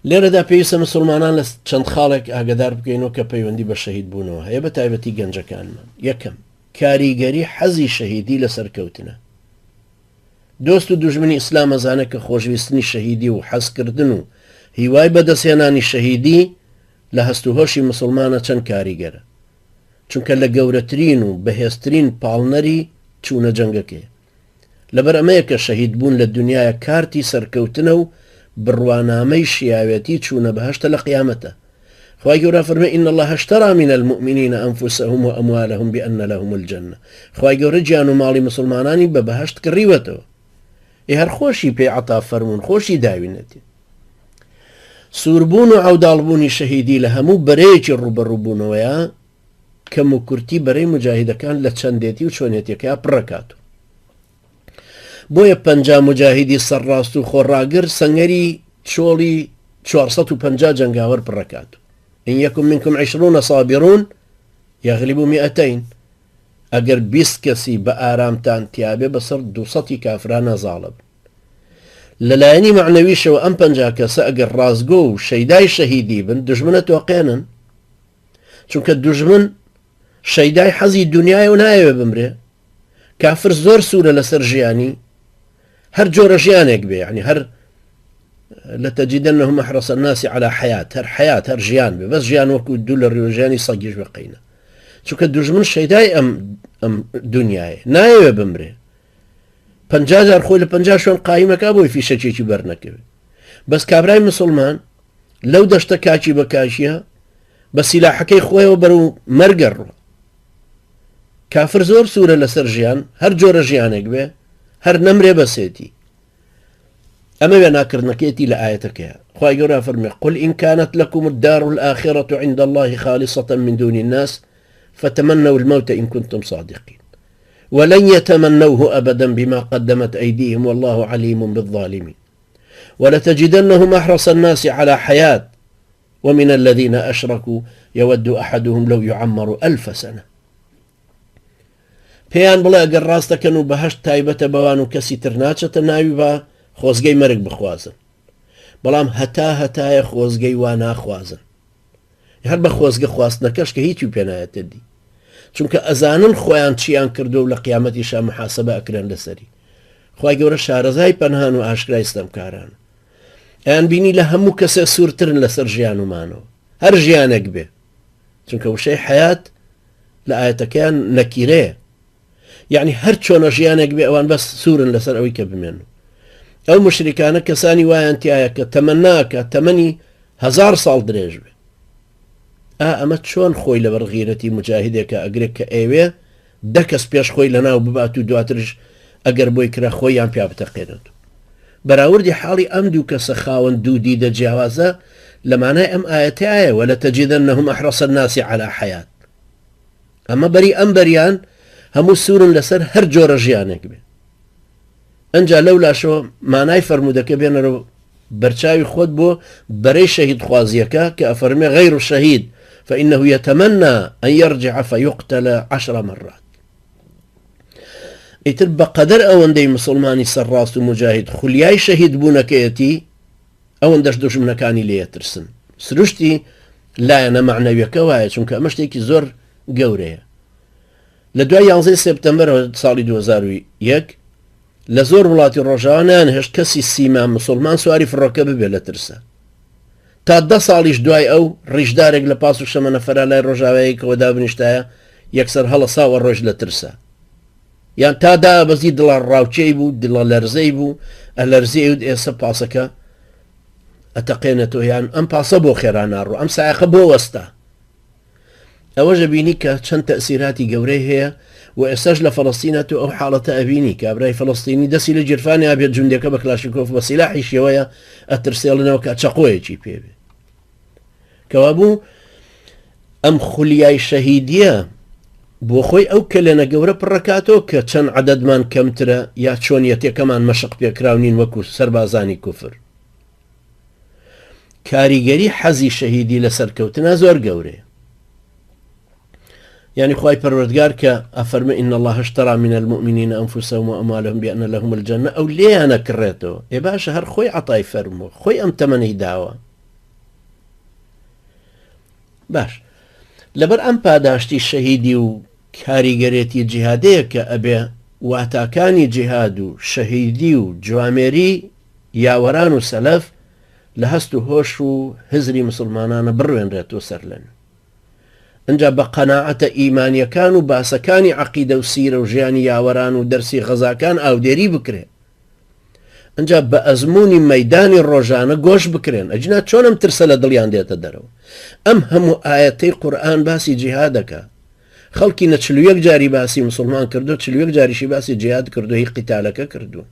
لێرەدا پێویستە مسوڵمانان لە چەند خاڵێک ئاگەدار بکەینەوە کە پەیوەندی بە شەهید بوونەوە هەیە بە تایبەتی گەنجەکانمان. یەکەم، کاریگەری حەزی شەهیدی لە سەرکەوتنە. دۆست و دوژمنی ئیسلام ئەزانێت کە خۆشویستنی شەهیدی و حەزکردن و هیوای بەدەستهێنانی شەهیدی لە هەست و هۆشی مسوڵمانە چەند کاریگەرە. چونکە لە گەورەترین و بەهێزترین پاڵنەری چوونە جەنگەکەیە. لەبەر ئەمەیە کە شەهید بوون لە دونیایا کارتی سەرکەوتنە و بڕوانامەی شیاوێتی چوونە بەهەشتە لە قیامەتا. خوای گەورە فەرمووی ان اللە اشتری من المؤمنین انفسهم واموالهم بان لهم الجنە خوای گەورە گیان و ماڵی مسوڵمانانی بە بەهەشت کڕیوەتەوە. ئێ هەر خۆشی پێی عەتا فەرموون خۆشی داوینەتێ. سووربوون و عەوداڵبوونی شەهیدی لە هەموو بەرەیەکی ڕووبەڕووبوونەوەیا کەم و کورتی بەرەی موجاهیدەکان لە چەندێتی و چۆنێتیەکەیا پڕەکات و بۆیە 50 موجاهیدی سەرڕاست و خۆڕاگر سەنگەری چۆڵی 450 جەنگاوەر پڕەکات و إن يكن منكم عشرون صابرون يغلبوا مئتين ئەگەر 20 کەسی بە ئارامتان تیابێ بەسەر 200 کافرانە زاڵە بن لەلایەنی مەعنەویشەوە ئەم 50 کەسە ئەگەر ڕاستگۆ و شەیدای شەهیدی بن دژمنە تۆقێنن چونکە دوژمن شەیدای حەزی دنیایە و نایەوێ بمرێ کافر زۆر سوورە لەسەر ژیانی هەر جۆرە ژیانێک بێ ینی هەر لتجدنهم احرص الناس على حیات هەر حیات هەر ژیان بێ بەس ژیان وەکو دوو لە ڕێژیانی سەگیش بقینە چونکە دوژمن شەیدای ئەم ئەم دنیاە نایەوێ بمرێ پ جار خۆی لە پ شوێن قایمەکە بۆی فیشەکێکی بەرنەکەوێت بەس کابرای مسلمان لەو دەشتە کاکی بە کاکیە بە سیلاحەکەی خۆیەوە بەرەو مەرگە ڕوە کافر زۆر سوورە لەسەر ژیان هەر جۆرە ژیانێک بێ هەر نەمرێ بەسێتی ئەمە وێناکردنەکەیەتی لە ئاەتەکەیە خی گەورە فەرمی قل إن كانت لكم الدار الآخرة عند الله خالصة من دون الناس فتمنوا الموت إن كنتم صادقين ولن يتمنوه أبدا بما قدمت أيديهم والله عليم بالظالمين ولتجدنهم أحرص الناس على حياة ومن الذين أشركوا يود أحدهم لو يعمر ألف سنة پێیان بڵێ ئەگەر ڕاست دەکەن و بەهەشت تایبەتە بەوان و کەسی تر ناچێتە ناوی با خۆزگەی مەرگ بخوازن بەڵام هەتا هەتایە خۆزگەی وا ناخوازن هەر بە خۆزگە خواستنەکەش کە هیچی پێ نایەتە دی چونکە ئەزانن خۆیان چیان کردو و لە قیامەتیشا محاسبە ئەکرێن لەسەری خوای گەورە شارەزای پەنهان و ئاشکرای ستەمکاران ئەیان بینی لە هەموو کەسێ سوورترن لەسەر ژیان و مانەوە هەر ژیانێک بێ چونکە وشەی حیات لە ئاەتەکەیان نەکیرەیە یعنی هەر چۆنە ژیانێک بێ ئەوان بەس سوورن لەسەر ئەوەی کە بمێن ئەو مشریکانە کەسانی وایان تایە کە تەمەناکە تەمەنی هزار ساڵ درێژ بێ ئا ئەمە چۆن خۆی لەبەر غیرەتی مجاهدێکە ئەگرێت کە ئەوێ دە کەس پێش خۆی لەناو ببات و دواترش ئەگەر بۆی کرا خۆیان پیا بتەقێنێت. بەراوردی حاڵی ئەم دوو کەسە خاوەن دوو دیدە جیاوازە لە مانای ئەم ئایەتەیە ولتجدنهم احرص الناس علی حیات ئەمە بەری ئەم بەریان هەموو سوورن لەسەر هەر جۆرە ژیانێک بێ ئەجا لەو لاشەوە مانای فەرموودەکە بێنەرەوە بەرچاوی خۆت بۆ بەرەی شەهید خوازیەکە کە ئەفەرمێ غیر الشهید فإنه يتمنى أن يرجع فيقتل عشر مرات ئیتر بەقەدەر ئەوەندەی مسلمانی سەرڕاست و مجاهید خولیای شەهید بوونەکەیەتی ئەوەندەش دوژمنەکانی لێ ترسن سروشتی لایەنە معنەویەکە وایە چونکە ئەمە شتێکی زۆر گەورەیە لە دوای یانزەی سێپتەمبەرەوە ساڵی 2001 لە زۆر وڵاتی ڕۆژاوا نایانهێشت کەسی سیما مسوڵمان سواری فڕۆکە ببێت لە ترسا. تا دە ساڵیش دوای ئەو، ڕیشدارێک لە پاس و شەمەنەفەرا لای ڕۆژاوایەکەوە دابنیشتایە، یەکسەر هەڵەساوە ڕۆیشت لە ترسا. یان تا دابەزی دڵە ڕاوکێی بوو، دڵە لەرزەی بوو، ئەلەرزی ئەیوت ئێسە پاسەکە ئەتەقێنێتەوە یان ئەم پاسە بۆ خێرا ناڕۆ، ئەم سایەقە بۆ وەستا. ئەوەش ئەبینی کە چەند تەئسیراتی گەورەی هەیە و ئێستاش لە فەڵەستینا تۆ ئەو حاڵەتە ئەبینی کابرای فەڵەستینی دەستی لە گیرفانیا بێت جوندەکە بە کلاشینکۆف بە سیلاحیشیەوەیە ئەترسێڵنەوە کە چەقۆیەکی پێ بێ کەوابوو ئەم خولیای شەهیدیە بۆ خۆی ئەو کەلێنە گەورە پڕەکاتەوە کە چەند عەدەدمان کەمترە یا چۆنیەتەکەمان مەشق پێکراو نین وەکو سەربازانی کوفر کاریگەری حەزی شەهیدی لە سەرکەوتنا زۆر گەورەیە یعنی خوای پەروەردگار کە ئەفەرمە إن الله اشترى من المؤمنین أنفسهم وأموالهم بأن لهم الجنة ئەو لێیانە کڕێتەوە ئێ باشە هەر خۆی عەتای فەرمووە خۆی ئەم تەمەنەی داوە. باش لەبەر ئەم پاداشتی شەهیدی و کاریگەرێتی جیهادەیە کە ئەبێ واتاکانی جیهاد و شەهیدی و جوامێری یاوەران و سەلەف لە هەست و هۆش و هزری مسوڵمانانە بڕوێنرێتەوە سەرلەنوێ. ئنجا بە قەناعەتە ئیمانیەکان و باسەکانی عەقیدە و سیرە و ژیانی یاوەران و دەرسی غەزاکان ئاودێری بکرێ. ئنجا بە ئەزموونی مەیدانی ڕۆژانە گۆش بکرێن. ئەگینا چۆن ئەم ترسە لە دڵیان دێتە دەرەوە؟ ئەم هەموو ئایەتەی قورئان باسی جیهادەکا. خەڵکینە 41 جاری باسی مسوڵمان کردووە، 41 جاریشی باسی جیهاد کردووە، هی قیتالەکە کردووە.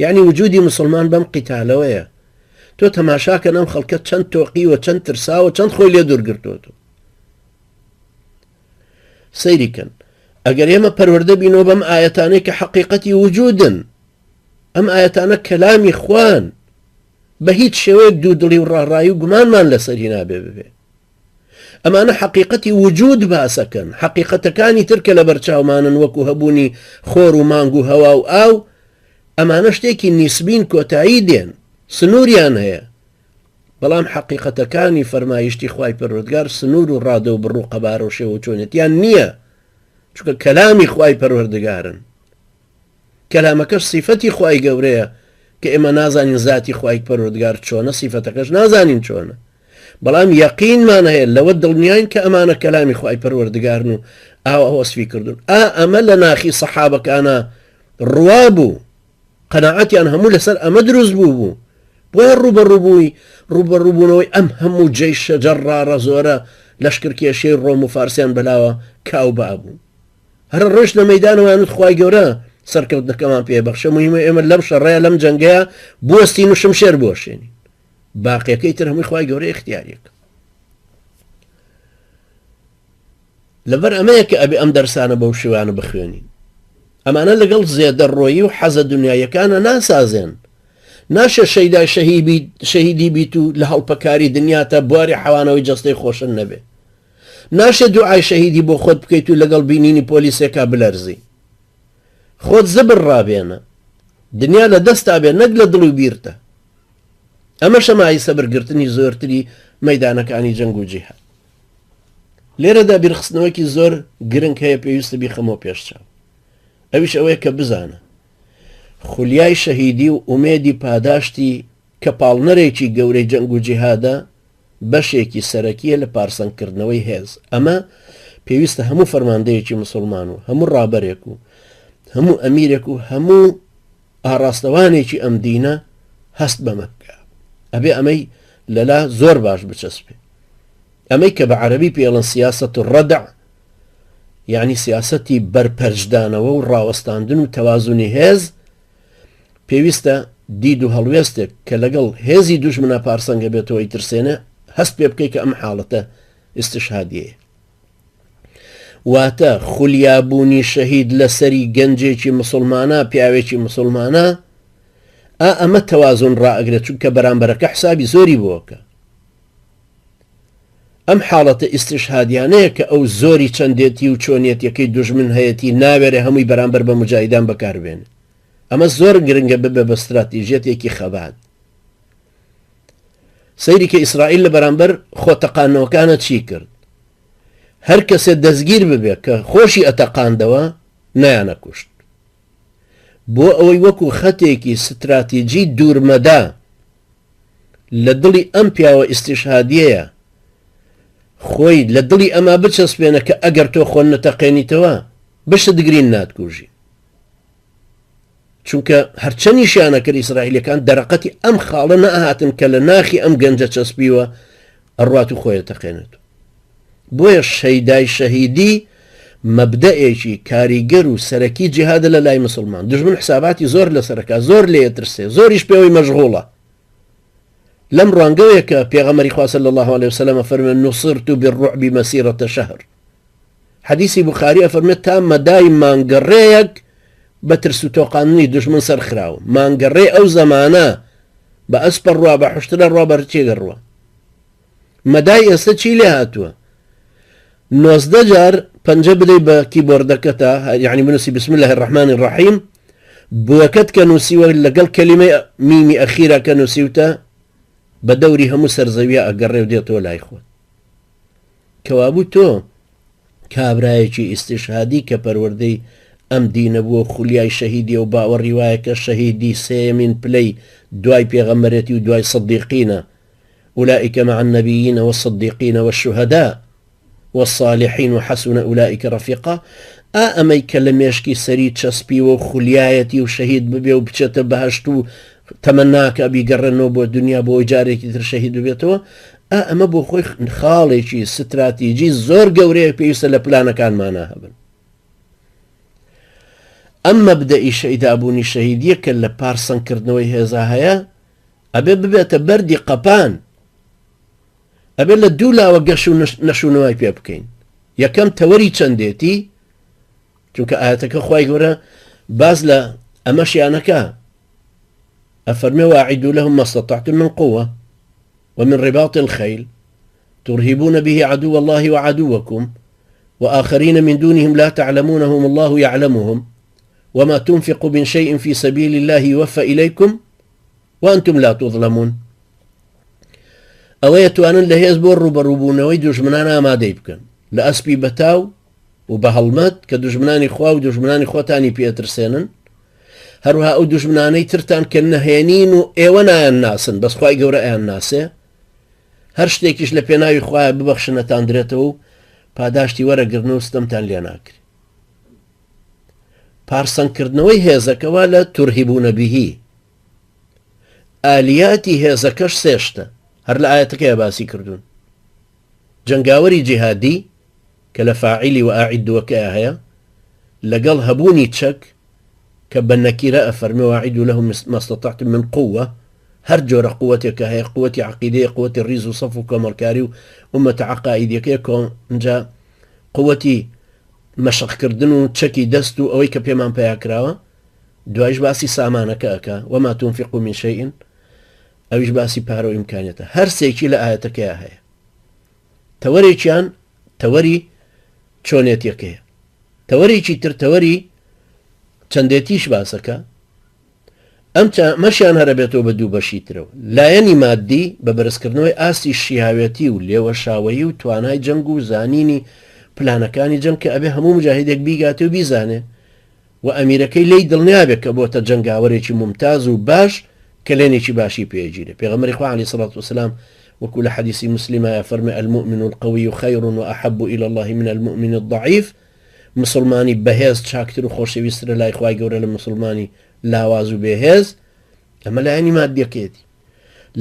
یەعنی وجودی مسوڵمان بەم قیتالەوەیە. تۆ تەماشاکەن ئەم خەڵکە چەند تۆقیوە، چەند ترساوە، چەند خۆی لێ دوور گرتووەتەوە. سەیری کەن ئەگەر ئێمە پەروەردە بینەوە بەم ئایەتانەی کە حەقیقەتی وجودن، ئەم ئایەتانە کەلامی خوان، بە هیچ شێوەیەک دوودڵی و ڕاڕایی و گومانمان لەسەری نابێ ببێ. ئەمانە حەقیقەتی وجود باسەکەن، حەقیقەتەکانی تر کە لەبەر چاومانن وەکو هەبوونی خۆر و مانگ و هەوا و ئاو، ئەمانە شتێکی نیسبین کۆتایی دێن، سنووریان هەیە، بەڵام حەقیقەتەکانی فەرمایشتی خوای پەروەردگار سنوور و ڕادە و بڕ و قەبارە و شێوە و چۆنێتیان نییە، چونکە کەلامی خوای پەروەردگارن. کەلامەکەش سیفەتی خوای گەورەیە کە ئێمە نازانین زاتی خوای پەروەردگار چۆنە، سیفەتەکەش نازانین چۆنە، بەڵام یەقینمان هەیە لەوە دڵنیاین کە ئەمانە کەلامی خوای پەروەردگارن و ئاوا وەسفی کردوون. ئا ئەمە لە ناخی سەحابەکانە ڕوا بوو، قەناعەتیان هەموو لەسەر ئەمە دروست بوو بوو، بۆیە ڕووبەڕووبووی ڕووبەڕووبوونەوەی ئەم هەموو جەیشە جەڕاڕە زۆرە لەشکرکێشیەی ڕۆم و فارسیان بەلاوە کاو با بوو. هەر ڕۆیشتنە مەیدانەوە یان وت خوای گەورە سەرکەوتنەکەمان پێ بەخشە، موهیمە ئێمە لەم شەڕەیە لەم جەنگەیە بوەستین و شمشێر بوەشێنین، باقیەکەی تر هەمووی خوای گەورە ئیختیاریەکە. لەبەر ئەمەیە کە ئەبێ ئەم دەرسانە بەو شێوانە بخوێنین. ئەمانە لەگەڵ زێدەڕۆیی و حەزە دنیاییەکانە ناسازێن. ناشێ شەیدای شەهیدی بیت و لە هەڵپەکاری دنیاتا بواری حەوانەوەی جەستەی خۆشت نەبێ. ناشێ دوعای شەهیدی بۆ خۆت بکەیت و لەگەڵ بینینی پۆلیسێکا بلەرزی. خۆت زبر ڕابێنە. دنیا لە دەستا بێ نەک لە دڵ و بیرتا. ئەمەشە مایەی سەبرگرتنی زۆرتری مەیدانەکانی جەنگ و جیهاد. لێرەدا بیرخستنەوەکی زۆر گرنگ هەیە پێویستە بیخەمەوە پێش چاو. ئەویش ئەوەیە کە بزانە خولیای شەهیدی و ئومێدی پاداشتی کە پاڵنەرێکی گەورەی جەنگ و جیهادە بەشێکی سەرەکییە لە پارسەنگکردنەوەی هێز. ئەمە پێویستە هەموو فەرماندەیەکی مسوڵمان و هەموو ڕابەرێک و هەموو ئەمیرێک و هەموو ئاڕاستەوانێکی ئەم دینە هەست بەمە بکا. ئەبێ ئەمەی لەلا زۆر باش بچەسپێ. ئەمەی کە بە عەرەبی پێڵن سیاسەت الردع، یعنی سیاسەتی بەرپەرچدانەوە و ڕاوەستاندن و تەوازنی هێز، پێویستە دید و هەڵوێستێک کە لەگەڵ هێزی دوژمنا پارسەنگە بێتەوە ئیترسێنێ هەست پێ بکەی کە ئەم حاڵەتە ئیستشهادیەیە. واتە خولیابوونی شەهید لەسەری گەنجێکی مسوڵمانە، پیاوێکی مسوڵمانە، ئا ئەمە تەوازن ڕائەگرێت چونکە بەرامبەرەکە حسابی زۆری بۆکە. ئەم حاڵەتە ئیستشهادیانەیە کە ئەو زۆری چەندێتی و چۆنیەتیەکەی دوژمن هەیەتی ناوێرێ هەمووی بەرامبەر بە موجاهیدان بەکاربێنێ. ئەمە زۆر گرنگە ببێ بە ستراتیژیەتێکی خەبات. سەیری کە ئیسرائیل لە بەرامبەر خۆتەقاندنەوەکانە چی کرد. هەر کەسێ دەستگیر ببێ کە خۆشی ئەتەقاندەوە نەیانەکوشت. بۆ ئەوەی وەکو خەتێکی ستراتیجی دوورمەدا لە دڵی ئەم پیاوە ئیستیشهادیەیە خۆی لە دڵی ئەما بچەسپێنە کە ئەگەر تۆ خۆن نەتەقێنیتەوە بشتگرین ناتکوژین. چونکە هەرچەنیشیانە کرد ئیسرائیلەکان دەرەقەتی ئەم خاڵە نەهاتن کە لە ناخی ئەم گەنجە چەسپیوە ئەڕوات و خۆیە تەقێنێت. بۆیە شەیدای شەهیدی مەبدەئێکی کاریگەر و سەرەکی جیهادە لە لای مسلمان. دژمن حساباتی زۆر لەسەرەکە، زۆر لێ ترسێ، زۆریش پێوەی مەشغوڵە. لەم ڕوانگەوەیە کە پێغەمبەری خوا صلی الله علیه وسلم فەرمووی نصرت بالرعب مسیرة شهر. حەدیسی بوخاری ئەفەرمێت تا مەدای مانگەڕێیەک بە ترس و تۆقاندنی دوژمن سەرخراوم. مانگەڕێ ئەو زەمانە بە ئەسپە ڕوا، بە حوشترە ڕوا، بە رچێگە ڕوا. مەدای ئێستا چی لێ هاتووە؟ 19 جار پەنجە بدەی بە کیبۆردەکەتا، یعنی بنووسی بسم الله الرحمن الرحیم، بووەکەت کە نووسیوە لەگەڵ کەلیمەی میمی ئەخیرا کە نووسیوتە بە دەوری هەموو سەرزەویە ئەگەڕێ و دێتەوە لای خۆت. کەوابوو تۆ کابرایەکی ئیستیشهادی کە پەروەردەی ئەم دینە بووە و خولیای شەهیدیە و باوەڕی وایە کە شەهیدی سێیەمین پلەی دوای پێغەمبەرێتی و دوای صدیقینە، اولئک مع النبیین والصدیقین والشهداء والصالحین وحسن اولئک رفیقا، ئا ئەمەی کە لە مێشکی سەری چەسپیوە و خولیایەتی و شەهید ببێ و بچێتە بەهەشت و تەمەناکا بیگەڕێنەوە بۆ دنیا بۆ ئەوەی جارێکی تر شەهید ببێتەوە، ئا ئەمە بۆ خۆی خاڵێکی ستراتیجی زۆر گەورەیە پێویستە لە پلانەکانمانا هەبن. ئەم مەبدەئی شەیدابوونی شەهیدیە کە لە پارسەنگکردنەوەی هێزا هەیە ئەبێ ببێتە بەردی قەپان، ئەبێ لە دوو لاوە گەش و نەشونوای پێ بکەین. یەکەم تەوەری چەندێتی، چونکە ئاەتەکە خوای گەورە باس لە ئەمەشیانەکە ئەفەرمێ واعدوا لهم ما استطعتم من قوة ومن رباط الخيل ترهبون به عدو الله وعدوكم وآخرين من دونهم لا تعلمونهم الله يعلمهم وما تنفقوا من شيء في سبيل الله يوفى إليكم وأنتم لا تظلمون. ئەوەیە توانن لە هێز بۆ ڕووبەڕووبوونەوەی دوژمنان ئامادەی بکەن لە ئەسپی بەتاو و بە هەڵمەت کە دوژمنانی خوا و دوژمنانی خۆتانی پێترسێنن، هەروەها ئەو دوژمنانەی ترتان کە نەهێنین و ئێوە نایان ناسن بەس خوای گەورە ئەیان ناسێ، هەر شتێکیش لە پێناوی خوایە ببەخشن ئەتاندرێتەوە و پاداشتی وەرەگرن و ستەمتان لێ ناکرێ. پارسەنگکردنەوەی هێزەکە وا لە ترهبون به ئالیاتی هێزەکەش سێ شتە هەر لە ئایەتەکەیا باسی کردوون جەنگاوەری جیهادی کە لە فاعیلی و ئاعیدوەکەیا هەیە لەگەڵ هەبوونی چەک کە بە نەکیرە ئەفەرمێ واعیدو لهم ما استطعتم من قوە هەر جۆرە قوتێک کە هەیە قوتی عەقیدەیە قوتی ڕیز و سەف و کۆمەڵکاری و ئومەتە عەقائیدیەکەیە کۆنجا قوتی مەشقکردن و چەکی دەست و ئەوەی کە پێمان پەیا کراوە دوایش باسی سامانەکە ئەکا وما تنفقوا من شيء ئەویش باسی پارە و ئیمکانیەتە هەر سێکی لە ئایەتەکەیا هەیە تەوەرێکیان تەوەری چۆنێتیەکەیە تەوەرێکی تر تەوەری چەندێتیش باسەکە ئەم مەشیان هەرە بێتەوە بە دوو بەشی ترەوە لایەنی مادی بە بەرزکردنەوەی ئاستی شیاوێتی و لێوەشاوەیی و توانای جەنگ و زانینی پلانەکانی جەنگ کە ئەبێ هەموو مجاهیدێک بیگاتێ و بیزانێ و ئەمیرەکەی لێی دڵنیا بێت کە بۆتە جەنگاوەرێکی مومتاز و باش کەلێنێکی باشی پێ ئەگیرێ پێغەمبەری خوا علیە الصلوة والسلام وەکو لە حەدیسی موسلیمایە فەرمێ المؤمن القوی خیر وأحب الی اللە من المؤمن الضعیف مسوڵمانی بەهێز چاکتر و خۆشەویسترە لای خوای گەورە لە مسوڵمانی لاواز و بێهێز ئەمە لایەنی مادیەکەیەتی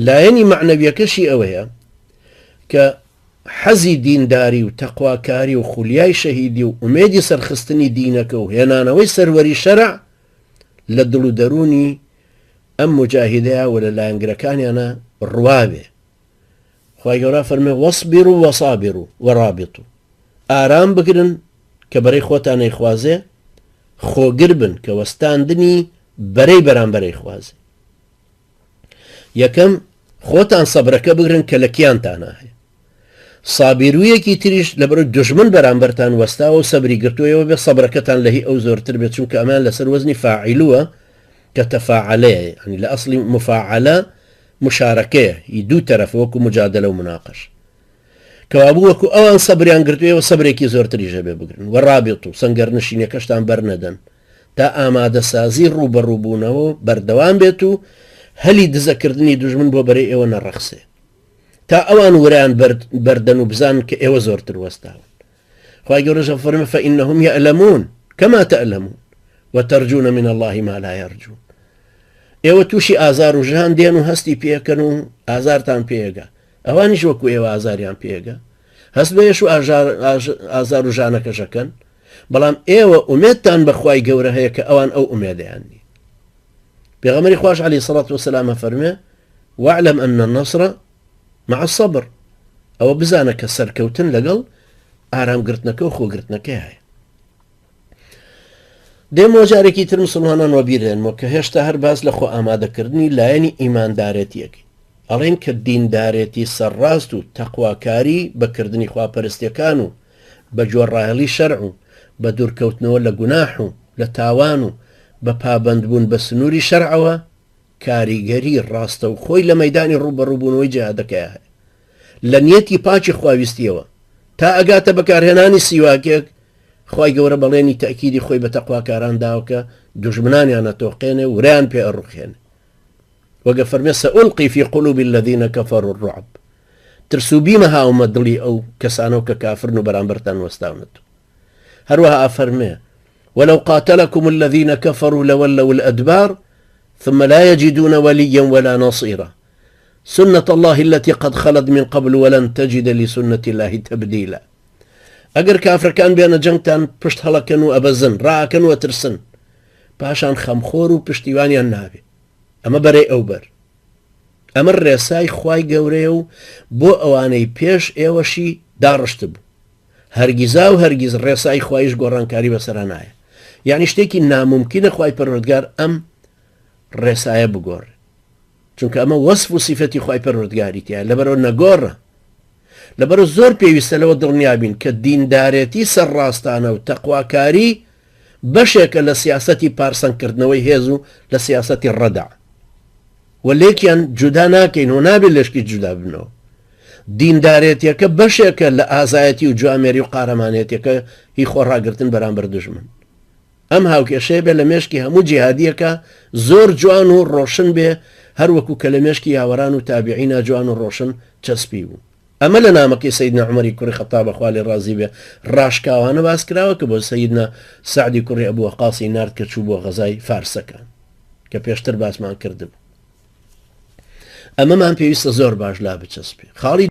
لایەنی مەعنەویەکەشی ئەوەیە کە حەزی دینداری و تەقواکاری و خولیای شەهیدی و ئومێدی سەرخستنی دینەکە و هێنانەوەی سەروەری شەرع لە دڵ و دەروونی ئەم موجاهیدەیا و لە لایەنگرەکانیانا ڕوابێ. خوای گەورە فەرمێ واصبروا وصابروا ورابطوا ئارام بگرن کە بەرەی خۆتان ئەیخوازێ، خۆگر بن کە وەستاندنی بەرەی بەرامبەر ئەیخوازێ. یەکەم، خۆتان سەبرەکە بگرن کە لە کیانتانا هەیە. سابیرویەکی تریش لەبەرئەوەی دوژمن بەرامبەرتان وەستاوە و سەبری گرتووە ئێوە بێ سەبرەکەتان لە هی ئەو زۆرتر بێت چونکە ئەمەیان لەسەر وەزنی فاعلوە کە تەفاعەلەیە یانی لە ئەسڵی مفاعەلە مشارەکەیە هی دوو تەرەفە وەکو مجادەلە و مناقەش کەوابوو وەکو ئەوان سەبریان گرتووە ئێوە سەبرێکی زۆرتریش هەبێ بگرن وە ڕابط و سەنگەرنشینەکەشتان بەرنەدەن تا ئامادەسازی ڕووبەڕووبوونەوە بەردەوام بێت و هەلی دزەکردنی دوژمن بۆ بەرەی ئێوە نەڕەخسێ تا ئەوان ورەیان بەردەن و بزانن کە ئێوە زۆرتر وەستاون. خوای گەورەش ئەفەرمێ فإنهم یعلمون کما تعلمون وترجون من الله ما لا یرجون. ئێوە تووشی ئازار و ژان دێن و هەستی پێکەن و ئازارتان پێگا ئەوانیش وەکو ئێوە ئازاریان پێگا هەست بە ئێش و ئازار و ژانەکەشەکەن بەڵام ئێوە ئومێدتان بە خوای گەورە هەیە کە ئەوان ئەو ئومێدەیان نییە. پێغەمبەری خواش عەلەیهی سەڵات وەسەلام ئەفەرموێ، واعلم ان النصر مع الصبر، ئەوە بزانە کە سەرکەوتن لەگەڵ ئارامگرتنەکە و خۆگرتنەکەی هەیە. دێمەوە جارێکی تر مسلمانان وەبیر دێنمەوە کە هێشتا هەر باس لە خۆ ئامادەکردنی لایەنی ئیماندارێتیەکەی ئەڵێن کە دیندارێتی سەرڕاست و تەقواکاری بە کردنی خواپەرستیەکان و بە گوێڕایەڵی شەرع و بە دوورکەوتنەوە لە گوناح و لە تاوان و بە پابەندبوون بە سنووری شەرعەوە کاریگەری ڕاستەوخۆی لە مەیدانی ڕووبەڕووبوونەوەی جیهادەکەیا هەیە. لە نیەتی پاکی خواویستییەوە. تا ئەگاتە بەکارهێنانی سیواکێک، خوای گەورە بەڵێنی تەئکیدی خۆی بە تەقواکاران داوە کە دوژمنانیان ئەتۆقێنێ و ورەیان پێ ئەڕوخێنێ. وەک ئەفەرمێ سألقی فی قلوب الذین کفروا الرعب ترس و بیمە هاومە دڵی ئەو کەسانەوە کە کافرن و بەرامبەرتان وەستاونەتەوە. هەروەها ئەفەرمێ ولو قاتلكم الذين كفروا لولوا الأدبار ثم لا يجدون وليا ولا نصيرا سنة الله التي قد خلت من قبل ولن تجد لسنة الله تبديلا ئەگەر کافرەکان بێنە جەنگتان پشت هەڵەکەن و ئەبەزن ڕاکەن و ئەترسن پاشان خەمخۆر و پشتیوانیان نابێ ئەمە بەرەی ئەو بەر ئەمە ڕێسای خوای گەورەیە و بۆ ئەوانەی پێش ئێوەشی داڕشت بوو هەرگیزا و هەرگیز ڕێسای خوایش گۆڕانکاری بەسەرا نایە یعنی شتێکی ناممکنە خوای پەروەردگار ئەم ڕێسایە بگۆڕێ چونکە ئەمە وەسف و سیفەتی خوای پەروەردگاری تیایە لەبەرئەوە نەگۆڕە لەبەرئەوە زۆر پێویستە لەوە دڵنیابین کە دیندارێتی سەرڕاستانە و تەقواکاری بەشێکە لە سیاسەتی پارسەنگکردنەوەی هێز و لە سیاسەتی ڕەدع و لێکیان جودا ناکەین و نابێت لێشکی جودا بنەوە دیندارێتیەکە بەشێکە لە ئازایەتی و جوامێری و قارەمانێتیەکە هی خۆڕاگرتن بەرامبەر دژمن ئەم هاوکێشەیە بێ لە مێشکی هەموو جیهادیەکا زۆر جوان و ڕۆشن بێ هەر وەکو کە لە مێشکی یاوەران و تابعینا جوان و ڕۆشن چەسپی بوو. ئەمە لە نامەکەی سەیدنا عومەری کوڕی خەتابە خوا لێ ڕازی بێ ڕاشکاوانە باس کراوە کە بۆ سەیدنا سەعدی کوڕی ئەبو وەقاسی نارد کە چوو بۆ غەزای فارسەکان کە پێشتر باسمان کردبوو. ئەمەمان پێویستە زۆر باش لا بچەسپێ. خاڵی.